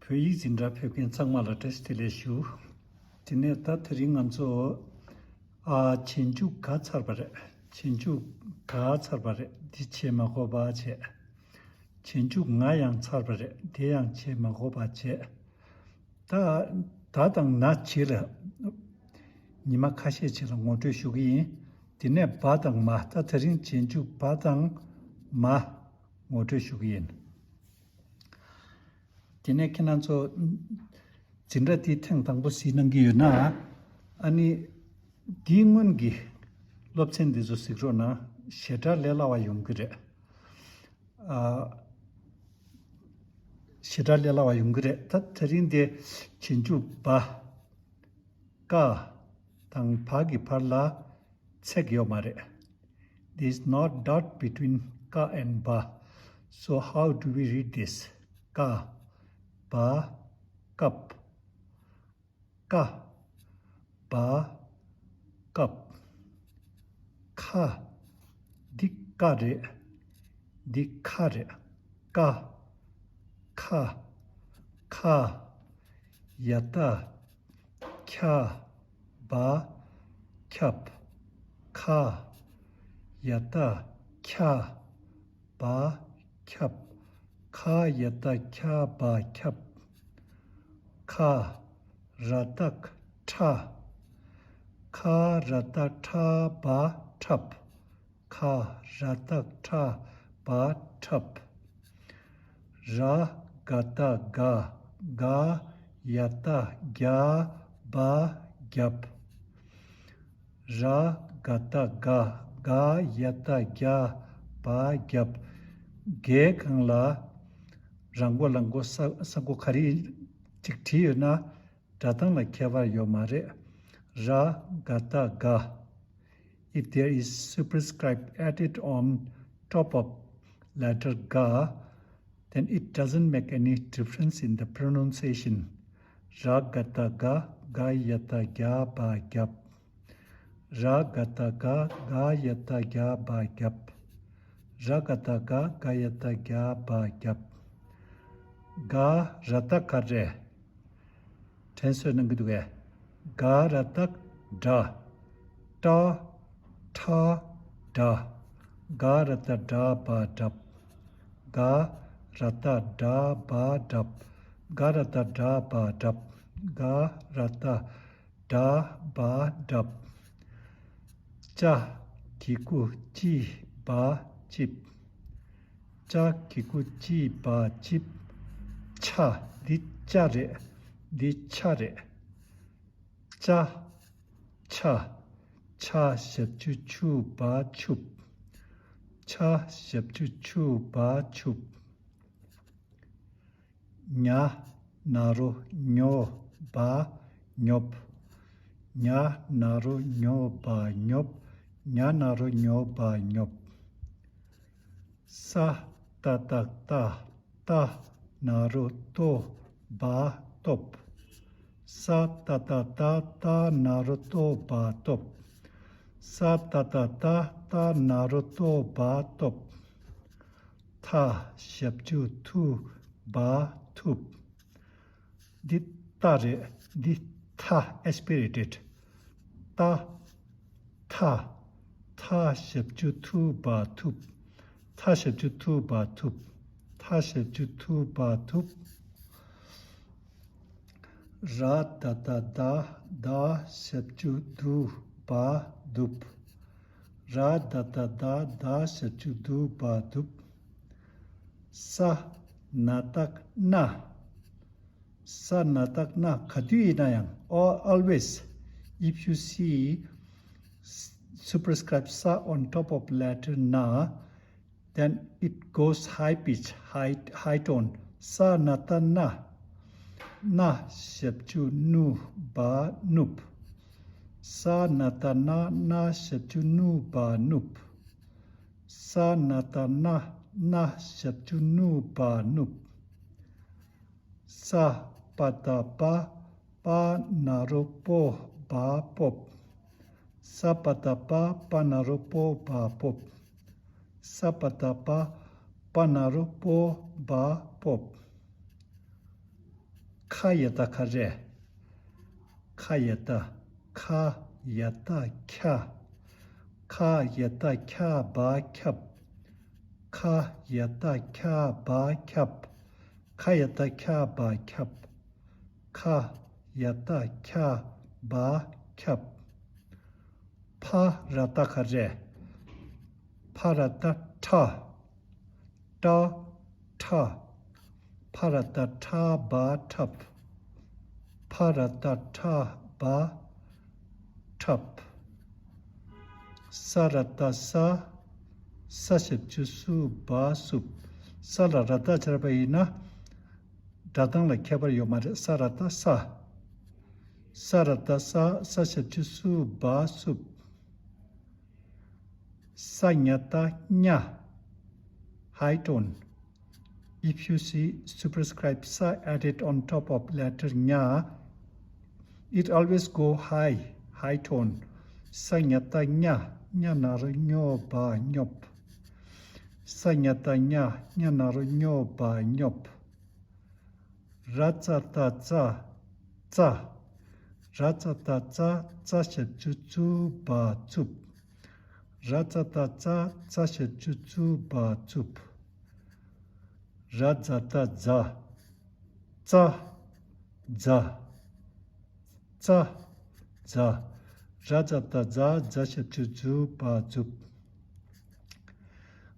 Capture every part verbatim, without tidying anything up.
བོད་ཡིག་འཛིན་གྲྭ་ཕེབས་མཁན་ཚང་མ་ལ་བཀྲ་ཤིས་བདེ་ལེགས་ཞུ། དེ་ནས་ད་དེ་རིང་ང་ཚོ་ཨ་རྗེས་འཇུག་ག་ཚར་བ་རེད། རྗེས་འཇུག་ག་ཚར་བ་རེད། འདི་བྱེད་མ་དགོས་པ་བྱས། རྗེས་འཇུག་ང་ཡང་ཚར་བ་རེད། དེ་ཡང་བྱེད་མ་དགོས་པ་བྱས། ད་ད་དང་ན་རྗེས་ལ་ཉི་མ་ཁ་ཤས་རྗེས་ལ་ངོ་སྤྲོད་ཞུ་གི་ཡིན། དེ་ནས་བ་དང་མ། ད་དེ་རིང་རྗེས་འཇུག་བ་དང་མ་ངོ་སྤྲོད་ཞུ་གི་ཡིན། དེ་ནས་ཁྱེད་རང་ཚོ་འཛིན་གྲྭ་འདི་ཐེངས་དང་པོ་གཟིགས་གནང་གི་ཡོད་ན། ཨ་ནི་འདིའི་སྔོན་གྱི་སློབ་ཚན་འདི་ཚོ་གཟིགས་རོགས་གནང་། ཞེ་དྲག་ལས་སླ་བ་ཡོང་གི་རེད། ཨ། ཞེ་དྲག་ལས་སླ་བ་ཡོང་གི་རེད། ད་དེ་རིང་འདི་རྗེས་འཇུག་བ། ཀ་དང་བ་གི་བར་ལ་ཚེག་ཡོད་མ་རེད། There is not dot between ཀ་and་བ། So how do we read this? ཀ་བ་ཀབ། ཀ་བ་ཀབ། ཁ། འདི་ཀ་རེད། འདི་ཁ་རེད། ཀ་ཁ་ཁ། ཡ་ཏ་ཁྱ། བ་ཁྱབ། ཁ་ཡ་ཏ་ཁྱ། བ་ཁྱབ། ཁ་ཡ་ཏ་ཁྱ་བ་ཁྱབ། ཁ་ར་བཏགས་ཁྲ། ཁ་ར་བཏགས་ཁྲ་བ་ཁྲབ། ཁ་ར་བཏགས་ཁྲ་བ་ཁྲབ། ར་ག་བཏགས་རྒ། རྒ་ཡ་ཏ་རྒྱ་བ་རྒྱབ། ར་ག་བཏགས་རྒ། རྒ་ཡ་ཏ་རྒྱ་བ་རྒྱབ། རྒའི་སྒང་ལ་ར་མགོ་ལ་མགོ་ས་ས་མགོ་ག་རེ་ཅིག་བྲིས་ཡོད་ན་སྒྲ་གདངས་ལ་ཁྱད་པར་ཡོད་མ་རེད། ར་ག་བཏགས་རྒ། If there is superscript added on top of letter རྒ, then it doesn't make any difference in the pronunciation. ར་ག་བཏགས་རྒ། རྒ་ཡ་བཏགས་རྒྱ་བ་རྒྱབ། ར་ག་བཏགས་རྒ། རྒ་ཡ་བཏགས་རྒྱ་བ་རྒྱབ། ར་ག་བཏགས་རྒ། རྒ་ཡ་བཏགས་རྒྱ་བ་རྒྱབ། རྒ་ར་བཏགས་ག་རེད། དྲན་གསོ་གནང་གི་འདུག་གས། རྒ་ར་བཏགས་རྒྲ། ཏ་ཁྲ་དྲ། རྒ་ར་བཏགས་རྒྲ་བ་རྒྲབ། རྒ་ར་བཏགས་རྒྲ་བ་རྒྲབ། རྒ་ར་བཏགས་རྒྲ་བ་རྒྲབ། རྒ་ར་བཏགས་རྒྲ་བ་རྒྲབ། ཅ་གི་གུ་ཅི་བ་ཅིབ། ཅ་གི་གུ་ཅི་བ་ཅིབ། ཆ། འདི་ཅ་རེད། འདི་ཆ་རེད། ཅ། ཆ། ཆ་ཞབས་ཀྱུ་ཆུ་བ་ཆུབ། ཆ་ཞབས་ཀྱུ་ཆུ་བ་ཆུབ། ཉ་ན་རོ་ཉོ་བ་ཉོབ། ཉ་ན་རོ་ཉོ་བ་ཉོབ། ཉ་ན་རོ་ཉོ་བ་ཉོབ། ས་ཏ་བཏགས་སྟ། སྟ་ན་རོ་ལྟོ་བ་སྟོབ། ས་ཏ་བཏགས་སྟ། སྟ་ན་རོ་ལྟོ་བ་སྟོབ། ས་ཏ་བཏགས་སྟ། སྟ་ན་རོ་ལྟོ་བ་སྟོབ། ཐ་ཞབས་ཀྱུ་ཐུ་བ་ཐུབ། འདི་ཏ་རེད། འདི་ཐ་aspirated། ཏ་ཐ། ཐ་ཞབས་ཀྱུ་ཐུ་བ་ཐུབ། ཐ་ཞབས་ཀྱུ་ཐུ་བ་ཐུབ། ཐ་ཞབས་ཀྱུ་ཐུ་བ་ཐུབ། ར་ད་བཏགས་རྡ། རྡ་ཞབས་ཀྱུ་རྡུ་བ་རྡུབ། ར་ད་བཏགས་རྡ། རྡ་ཞབས་ཀྱུ་རྡུ་བ་རྡུབ། ས་ན་བཏགས་སྣ། ས་ན་བཏགས་སྣ། ག་དུས་ཡིན་ན་ཡང་། Al- always, if you see s- superscript ས on top of letter ན, then it goes high pitch, high, high tone. ས་ན་བཏགས་སྣ། སྣ་ཞབས་ཀྱུ་སྣུ་བ་སྣུབ། ས་ན་བཏགས་སྣ། སྣ་ཞབས་ཀྱུ་སྣུ་བ་སྣུབ། ས་ན་བཏགས་སྣ། སྣ་ཞབས་ཀྱུ་སྣུ་བ་སྣུབ། ས་པ་བཏགས་སྤ། སྤ་ན་རོ་སྤོ་བ་སྤོབས། ས་པ་བཏགས་སྤ། སྤ་ན་རོ་སྤོ་བ་སྤོབས། ས་པ་བཏགས་སྤ། སྤ་ན་རོ་སྤོ་བ་སྤོབས། ཁ་ཡ་བཏགས་ཁ་རེད། ཁ་ཡ་བཏགས་ཁ་ཡ་བཏགས་ཁྱ། ཁ་ཡ་བཏགས་ཁྱ་བ་ཁྱབ། ཁ་ཡ་བཏགས་ཁྱ་བ་ཁྱབ། ཁ་ཡ་བཏགས་ཁྱ་བ་ཁྱབ། ཁ་ཡ་བཏགས་ཁྱ་བ་ཁྱབ། ཕ་ར་བཏགས་ཁ་རེད། ཕ་ར་བཏགས་ཁྲ། ཏ་ཁྲ། ཕ་ར་བཏགས་ཁྲ་བ་ཁྲབ། ཕ་ར་བཏགས་ཁྲ་བ་ཁྲབ། ས་ར་བཏགས་སྲ། ས་ཞབས་ཀྱུ་སུ་བ་སྲུབ། ས་ལ་ར་བཏགས་སྦྱར་བ་ཡིན་ན། སྒྲ་གདངས་ལ་ཁྱད་པར་ཡོད་མ་རེད། ས་ར་བཏགས་སྲ། ས་ར་བཏགས་སྲ། ས་ཞབས་ཀྱུ་སུ་བ་སྲུབ། ས་ཉ་བཏགས་སྙ། High tone. If you see superscript sa added on top of letter nya, it always go high, high tone. ས་ཉ་བཏགས་སྙ། སྙ་ན་རོ་སྙོ་བ་སྙོབ། ས་ཉ་བཏགས་སྙ། སྙ་ན་རོ་སྙོ་བ་སྙོབ། ར་ཙ་བཏགས་རྩ། རྩ། ར་ཙ་བཏགས་རྩ། རྩ་ཞབས་ཀྱུ་རྩུ་བ་རྩུབ། ར་ཙ་བཏགས་རྩ། རྩ་ཞབས་ཀྱུ་རྩུ་བ་རྩུབ། ར་ཛ་བཏགས་རྫ། རྫ། རྫ། རྫ། རྫ། ར་ཛ་བཏགས་རྫ། རྫ་ཞབས་ཀྱུ་རྫུ་བ་རྫུབ།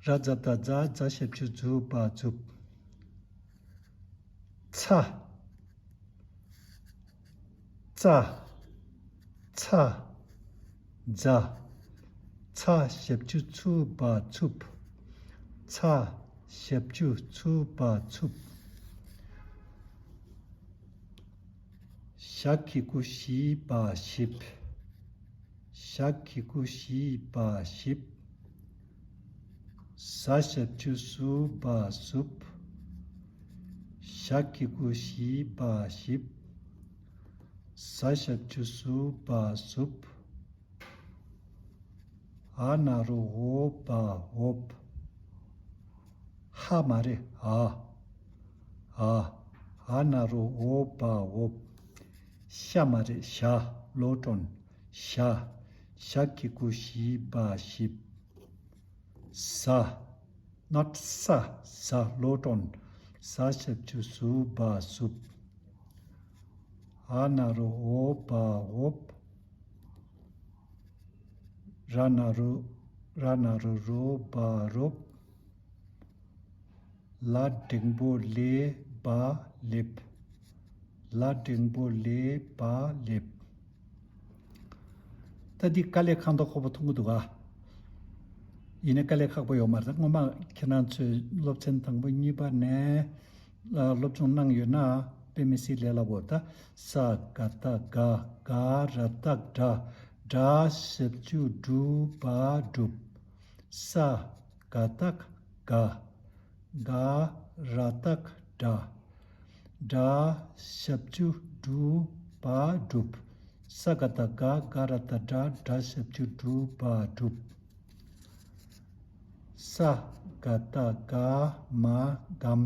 ར་ཛ་བཏགས་རྫ། རྫ་ཞབས་ཀྱུ་རྫུ་བ་རྫུབ། ཚ། ཚ། ཚ། ཚ། ཚ་ཞབས་ཀྱུ་ཚུ་བ་ཚུབ། ཚ་ཞབས་ཀྱུ་ཚུ་བ་ཚུབ། ཞ་གི་གུ་ཞི་བ་ཞིབ། ཞ་གི་གུ་ཞི་བ་ཞིབ། ཟ་ཞབས་ཀྱུ་ཟུ་བ་ཟུབ། ཞ་གི་གུ་ཞི་བ་ཞིབ། ཟ་ཞབས་ཀྱུ་ཟུ་བ་ཟུབ། འ་ན་རོ་འོ་བ་འོབ། འ་མ་རེད། འ། འ། འ་ན་རོ་འོ་བ་འོབ། ཤ་མ་རེད། ཞ། ལོ་ཊོན། ཞ། ཞ་གི་གུ་ཞི་བ་ཞིབ། ཟ། not ས། ཟ། ལོ་ཊོན། ཟ་ཞབས་ཀྱུ་ཟུ་བ་ཟུབ། འ་ན་རོ་འོ་བ་འོབ། ར་ན་རོ། ར་ན་རོ་རོ་བ་རོབ། ལ་འགྲེང་བུ་ལེ་བ་ལེབ། ལ་འགྲེང་བུ་ལེ་བ་ལེབ། ད་འདི་དཀའ་ལས་ཁག་མདོག་ཁ་པོ་མཐོང་གི་འདུག་ག། ཡིན་ནའི་དཀའ་ལས་ཁག་པོ་ཡོད་མ་རེད། ད་སྔོན་མ་ཁྱེད་རང་ཚོས་སློབ་ཚན་དང་པོ་གཉིས་པ་ནས་སློབ་སྦྱོང་གནང་ཡོད་ན་དཔེ་མི་སྲིད་ལས་སླ་པོ། ད་ས་ག་བཏགས་སྒ། སྒ་ར་བཏགས་སྒྲ། སྒྲ་ཞབས་ཀྱུ་སྒྲུ་བ་སྒྲུབ། ས་ག་བཏགས་སྒ། སྒ་ར་བཏགས་སྒྲ། སྒྲ་ཞབས་ཀྱུ་སྒྲུ་བ་སྒྲུབ། ས་ག་བཏགས་སྒ། སྒ་ར་བཏགས་སྒྲ། སྒྲ་ཞབས་ཀྱུ་སྒྲུ་བ་སྒྲུབ། ས་ག་བཏགས་སྒ་མ་སྒམ།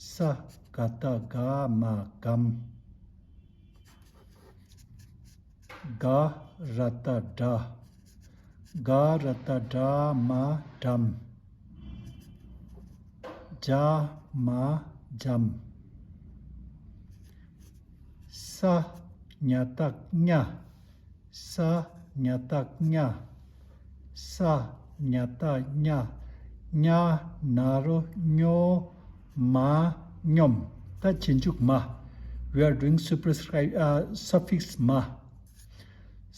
ས་ག་བཏགས་སྒ་མ་སྒམ། ག་ར་བཏགས་གྲ། ག་ར་བཏགས་གྲ་མ་གྲམ། གྱ་མ་གྱམ། ས་ཉ་བཏགས་སྙ། ས་ཉ་བཏགས་སྙ། ས་ཉ་བཏགས་སྙ། སྙ་ན་རོ་སྙོ་མ་སྙོམ། ད་རྗེས་འཇུག་མ། We are doing superscript, uh, suffix མ།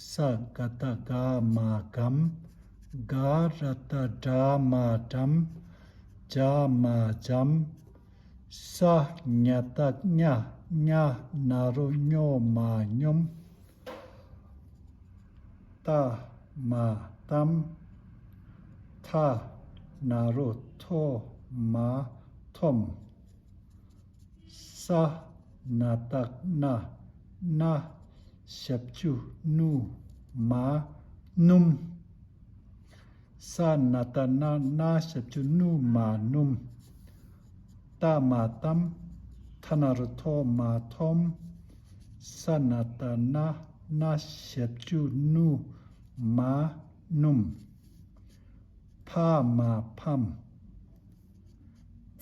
ས་ག་བཏགས་སྒ་མ་སྒམ། ག་ར་བཏགས་གྲ་མ་གྲམ། གྱ་མ་གྱམ། ས་ཉ་བཏགས་སྙ། སྙ་ན་རོ་སྙོ་མ་སྙོམ། ཏ་མ་གཏམ། ཐ་ན་རོ་ཐོ་མ་ཐོམ། ས་ན་བཏགས་སྣ། སྣ་ཞབས་ཀྱུ་སྣུ་མ་སྣུམ། ས་ན་བཏགས་སྣ། སྣ་ཞབས་ཀྱུ་སྣུ་མ་སྣུམ། ཏ་མ་གཏམ། ཐ་ན་རོ་ཐོ་མ་ཐོམ། ས་ན་ཏ་ན། ན་ཞབས་ཀྱུ་ནུ། མ་ནུམ། ཕ་མ་ཕམ།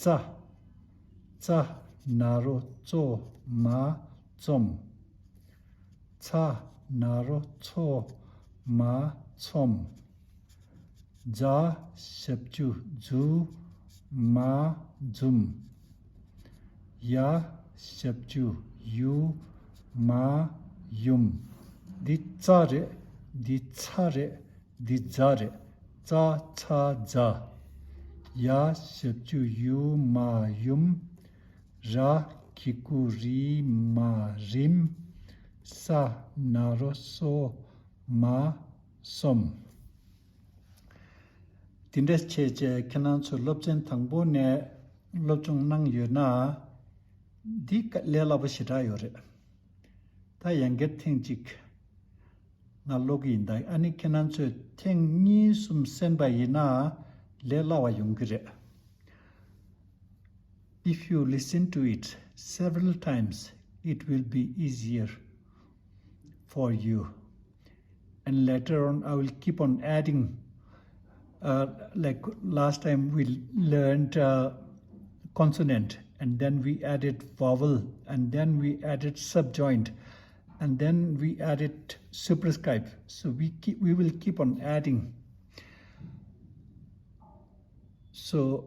ཙ། ཙ་ན་རོ་ཙོ་མ་ཙོམ། ཚ་ན་རོ་ཚོ་མ་ཚོམ། ཛ་ཞབས་ཀྱུ་ཛུ་མ་ཛུམ། ཡ་ཞབས་ཀྱུ་ཡུ་མ་ཡུམ། འདི་ཙ་རེད། འདི་ཚ་རེད། འདི་ཛ་རེད། ཙ་ཚ་ཛ། ཡ་ཞབས་ཀྱུ་ཡུ་མ་ཡུམ། ར་གི་གུ་རི་མ་རིམ། ས་ན་རོ་སོ་མ་སོམ། དེ་འདྲ་བྱས་བྱས་ཁྱེད་རང་ཚོས་སློབ་ཚན་དང་པོ་ནས་སློབ་སྦྱོང་གནང་ཡོད་ན། འདི་ཀ་ལས་སླ་པོ་ཞེ་དྲག་ཡོད་རེད། ད་ཡང་བསྐྱར་ཐེངས་གཅིག་ང་ཀློག་གི་ཡིན། ད་ཨ་ནི་ཁྱེད་རང་ཚོས་ཐེངས་གཉིས་གསུམ་གསན་པ་ཡིན་ན་ལས་སླ་བ་ཡོང་གི་རེད། If you listen to it several times, it will be easier for you. And later on, I will keep on adding. Uh, like last time, we learned uh, consonant, and then we added vowel, and then we added subjoint, and then we added superscript. So we keep, we will keep on adding. So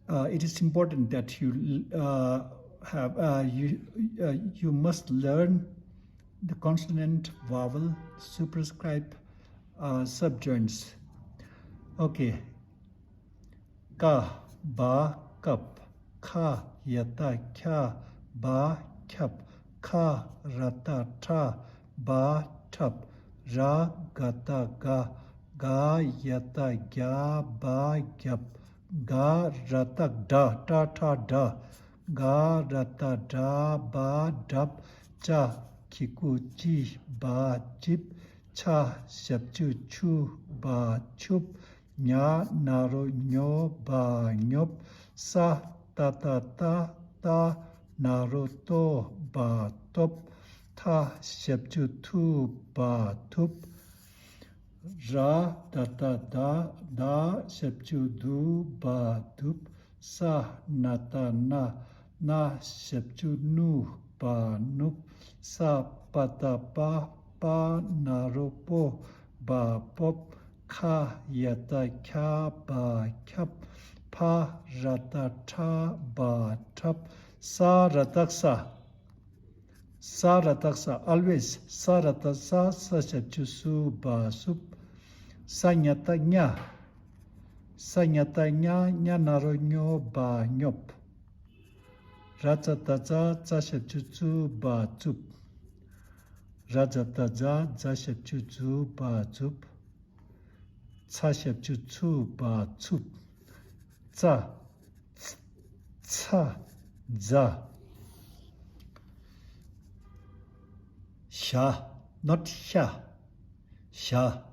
uh, it is important that you uh, have uh, you uh, you must learn the consonant, vowel, superscript, uh, subjoints. Okay. ཀ་བ་ཀབ། ཁ་ཡ་ཏ་ཁྱ། བ་ཁྱབ། ཁ་ར་ཏ་ཁྲ། བ་ཁྲབ། ར་ག་ཏ་ག། ག་ཡ་ཏ་གྱ། བ་གྱབ། ག་ར་ཏ་གྲ། ཏ་ཁྲ་གྲ། ག་ར་ཏ་གྲ། བ་གྲབ། ཅ་གི་གུ་ཅི། བ་ཅིབ། ཆ་ཞབས་ཀྱུ་ཆུ། བ་ཆུབ། ཉ་ན་རོ་ཉོ། བ་ཉོབ། ས་ཏ་ཏ་སྟ། སྟ་ན་རོ་སྟོ། བ་སྟོབ། ཐ་ཞབས་ཀྱུ་ཐུ། བ་ཐུབ། ར་ད་ད་ད། ད་ཞབས་ཀྱུ་དུ། བ་དུབ། ས་ན་ད་ན། ན་ཞབས་ཀྱུ་ནུ། བ་ནུབ། ས་པ་ད་པ། པ་ན་རོ་པོ། བ་པོབ། ཁ་ཡ་ད་ཁྱ། བ་ཁྱབ། ཕ་ར་ད་ཕྲ། བ་ཕྲབ། ས་ར་ཏག་ས། ས་ར་ཏག་ས། Always ས་ར་ཏག་ས། ས་ཞབས་ཀྱུ་སུ། བ་སུབ། ས་ཉ་ཏ་སྙ། ས་ཉ་ཏ་སྙ། སྙ་ན་རོ་སྙོ། བ་སྙོབ། ར་ཙ་ད་ཛ། ཙ་ཞབས་ཀྱུ་ཙུ། བ་ཙུབ། ར་ཙ་ད་ཛ། ཛ་ཞབས་ཀྱུ་ཛུ། བ་ཛུབ། ཚ་ཞབས་ཀྱུ་ཚུ། བ་ཚུབ། ཙ། ཚ། ཛ། ཞ། Not ཤ། ཞ།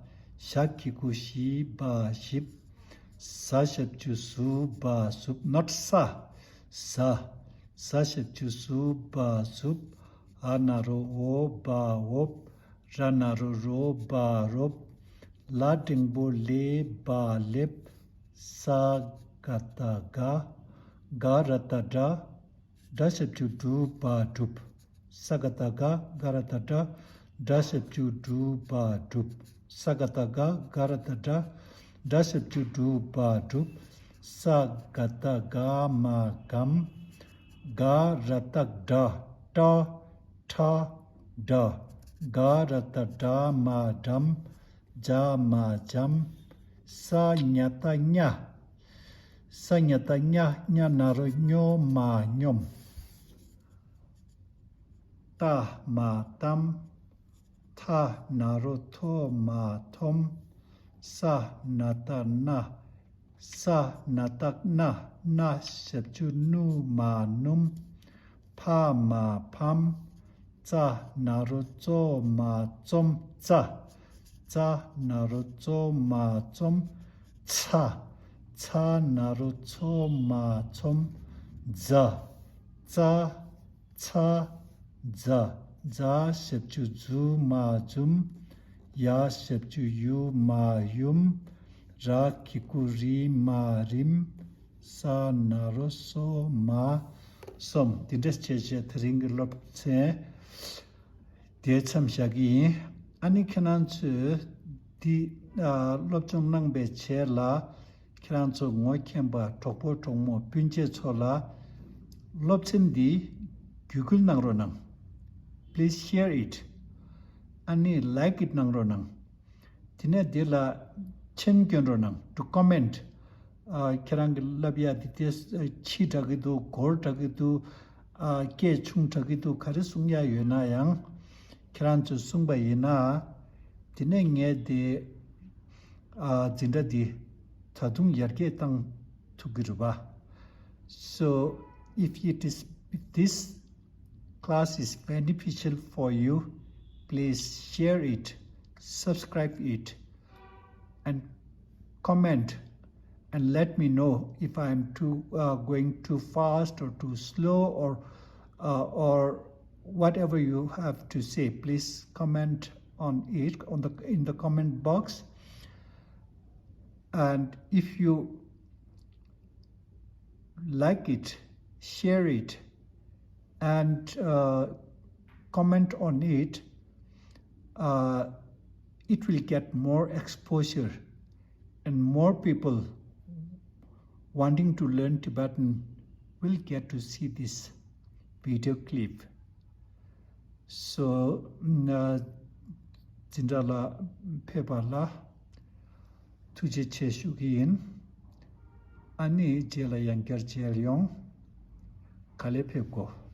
ཞ་གི་གུ་ཞི། བ་ཞིབ། ཟ་ཞབས་ཀྱུ་ཟུ། བ་ཟུབ། Not ས། ཟ། ཟ་ཞབས་ཀྱུ་ཟུ། བ་ཟུབ། འ་ན་རོ་འོ། བ་འོབ། ར་ན་རོ་རོ། བ་རོབ། ལ་འགྲེང་བུ་ལེ། བ་ལེབ། ས་ག་ད་ག། ག་ར་ད་གྲ། གྲ་ཞབས་ཀྱུ་གྲུ། བ་གྲུབ། ས་ག་ད་ག། ག་ར་ད་གྲ། གྲ་ཞབས་ཀྱུ་གྲུ། བ་གྲུབ། ས་ག་ད་ག། ག་ར་ད་གྲ། གྲ་ཞབས་ཀྱུ་གྲུ། བ་གྲུབ། ས་ག་ད་ག་མ་གམ། ག་ར་ཏ་གྲ། ཏ་ཁྲ་གྲ། ག་ར་ཏ་གྲ་མ་གྲམ། ཇ་མ་ཇམ། ས་ཉ་ཏ་སྙ། ས་ཉ་ཏ་སྙ། སྙ་ན་རོ་སྙོ། མ་སྙོམ། ཏ་མ་ཏམ། ཐ་ན་རོ་ཐོ། མ་ཐོམ། ས་ན་ཏ་སྣ། ས་ན་ཏ་སྣ། སྣ་ཞབས་ཀྱུ་སྣུ། མ་སྣུམ། ཕ་མ་ཕམ། ཙ་ན་རོ་ཙོ། མ་ཙོམ། ཙ། ཙ་ན་རོ་ཙོ། མ་ཙོམ། ཚ། ཚ་ན་རོ་ཚོ། མ་ཚོམ། ཛ། ཙ། ཚ། ཛ། ཛ་ཞབས་ཀྱུ་ཛུ་མ་ཛུམ། ཡ་ཞབས་ཀྱུ་ཡུ་མ་ཡུམ། ར་གི་གུ་རི་མ་རིམ། ས་ན་རོ་སོ་མ་སོམ། དེ་འདྲ་བྱས་བྱས་དེ་རིང་གི་སློབ་ཚན་དེ་མཚམས་བཞག་གི་ཡིན། ཨ་ནི་ཁྱེད་རང་ཚོས་འདི་ཨ་སློབ་སྦྱོང་གནང་པའི་རྗེས་ལ། ཁྱེད་རང་ཚོ་ངོ་མཁྱེན་པ་གྲོགས་པོ་གྲོགས་མོ་སྤུན་མཆེད་ཚོ་ལ་སློབ་ཚན་འདི་བརྒྱུད་སྐུལ་གནང་རོགས་གནང་། Please share it. ཨ་ནི་like it གནང་རོགས་གནང་། དེ་ནས་འདི་ལ་མཆན་སྐྱོན་རོགས་གནང་། To comment. ཨ་ཁྱེད་རང་གི་ལབ་ཡ་འདི་དེ་ཕྱི་དྲག་གི་འདུག་སྒོར་དྲག་གི་འདུག་ཨ་སྐད་ཆུང་དྲག་གི་འདུག་ག་རེ་གསུང་ཡ་ཡོད་ན་ཡང་ཁྱེད་རང་ཚོས་གསུངས་པ་ཡིན་ན། དེ་ནས་ངས་དེ་ཨ་འཛིན་གྲྭ་འདི་ད་དུང་ཡར་རྒྱས་བཏང་ཐུབ་ཀྱི་རེད་པ། So if it is, if this class is beneficial for you, please share it, subscribe it, and comment, and let me know if I am too uh, going too fast or too slow, or uh, or whatever you have to say. Please comment on it on the in the comment box. And if you like it, share it, and uh, comment on it, uh, it will get more exposure, and more people wanting to learn Tibetan will get to see this video clip. So, ན་འཛིན་གྲྭ་ལ་ཕེབས་པ་ལ་ཐུགས་རྗེ་ཆེ་ཞུ་གི་ཡིན། ཨ་ནི་རྗེས་ལ་ཡང་བསྐྱར་མཇལ་ཡོང་། ག་ལེ་ཕེབས་གོ།